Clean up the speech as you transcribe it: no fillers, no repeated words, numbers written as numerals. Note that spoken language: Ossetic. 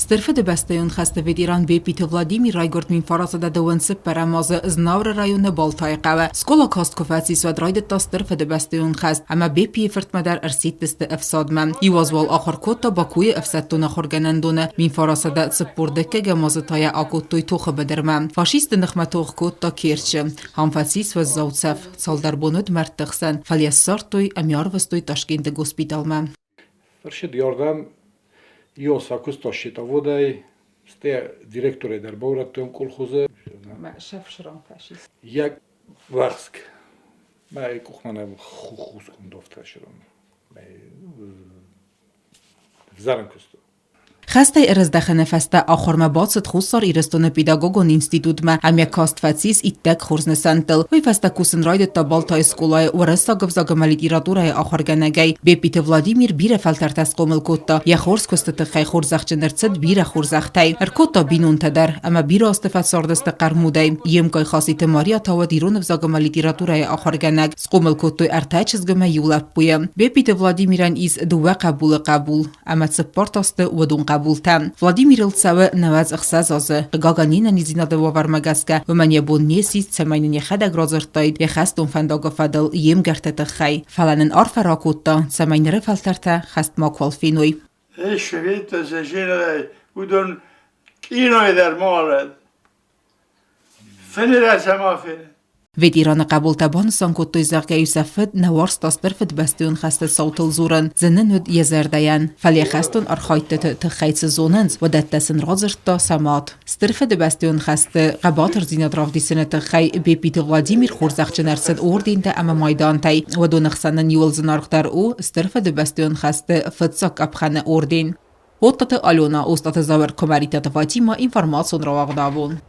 Стыр Фыдыбӕстӕйон хӕсты ветеран Беппиты Владимир райгуырд 1924 азы Знауыры районы Балтайы хъӕуы. Скъола каст куы фӕцис, уӕд райдыдта Стыр Фыдыбӕстӕйон хӕст ӕмӕ Беппийы фыртмӕ дӕр ӕрсидтысты ӕфсадмӕ. Иу аз уал ахуыр кодта Бакуйы ӕфсӕддон ахуыргӕнӕндоны. 1942 азы та йӕ акодтой тохы быдырмӕ. Фашистты ныхмӕ тох кодта Керчы. Ам фӕцис уӕззау цӕф. Цалдӕр бон уыд мӕрдты хсӕн, фӕлӕ йӕ ссардтой ӕмӕ арвыстой Ташкенты госпиталмӕ. Ӕрсид Иордан Иоса куыста счетоводӕй, стӕй директорӕй дӕр баурӕдтон колхозы. Йӕ вӕхск мӕ къухмӕ нӕ хусконд офтӕсырон. Взарӕн куыстон. Хӕстӕй ӕрӕздӕхыны фӕстӕ ахуырмӕ бацыд Хуссар Ирыстоны педагогон институтмӕ ӕмӕ каст фӕцис иттӕг хорз нысӕнттыл. Уый фӕстӕ кусын райдыдта Балтайы скъолайы уырыссаг ӕвзаг ӕмӕ литературӕйы ахуыргӕнӕгӕй. Беппиты Владимир бирӕ фӕлтӕртӕ схъомыл кодта. Йӕ хорз куысты тыххӕй хорзӕхджын ӕрцыд бирӕ хорзӕхтӕй. Ӕркодта бинонтӕ дӕр ӕмӕ бирӕ азты фӕцардысты хъӕрмудӕй. Йе мкъай Хаситы Мария та уыд ирон ӕвзаг ӕмӕ литературӕйы ахуыргӕнӕг. Схъомыл кодтой ӕртӕ чызг ӕмӕ иу лӕппуйы. Беппиты Владимирӕн ис дыууӕ хъӕбулы хъӕбул ӕмӕ цыппӕртасты уыдон хъӕбултӕ. Владимирыл цӕуы 96 азы. Хъыгагӕн, не нӕниздзинады уавӕрмӕ гӕсгӕ, уымӕн йӕ бон не ссис, цӕмӕй нын йӕхӕдӕг радзырдтаид йӕ хӕстон фӕндагы фӕдыл йе мгӕртты тыххӕй. Фӕлӕ нын арфӕ ракодта, цӕмӕй ныры фӕлтӕртӕ хӕст макуал феной. Ещё уыдон къинойы дӕр ма Фены сӕ ма фены. Ветераны хъӕбултӕ банысан кодтой, зӕгъгӕ-иу сӕ фыд нӕ уарзта стыр фыдыбӕстӕйон хӕсты цаутыл дзурын, зын ын уыд йӕ зӕрдӕйӕн. Фӕлӕ хӕстон архайдтыты тыххӕй цы зонынц, уыдӕттӕ сын радзырдта сӕ мад. Стыр Фыдыбӕстӕйон хӕсты хъӕбатырдзинад равдисыны тыххӕй Беппиты Владимир хорзӕхджын ӕрцыд ордентӕ ӕмӕ майдантӕй. Уыдоны хсӕн ын иуыл зынаргъдӕр у Стыр Фыдыбӕстӕйон хӕсты фыццаг къӕпхӕны орден. Оттаты Алена, Остъаты Зауыр, Куымӕридтаты Фатимӕ, информацион рауагъдавон.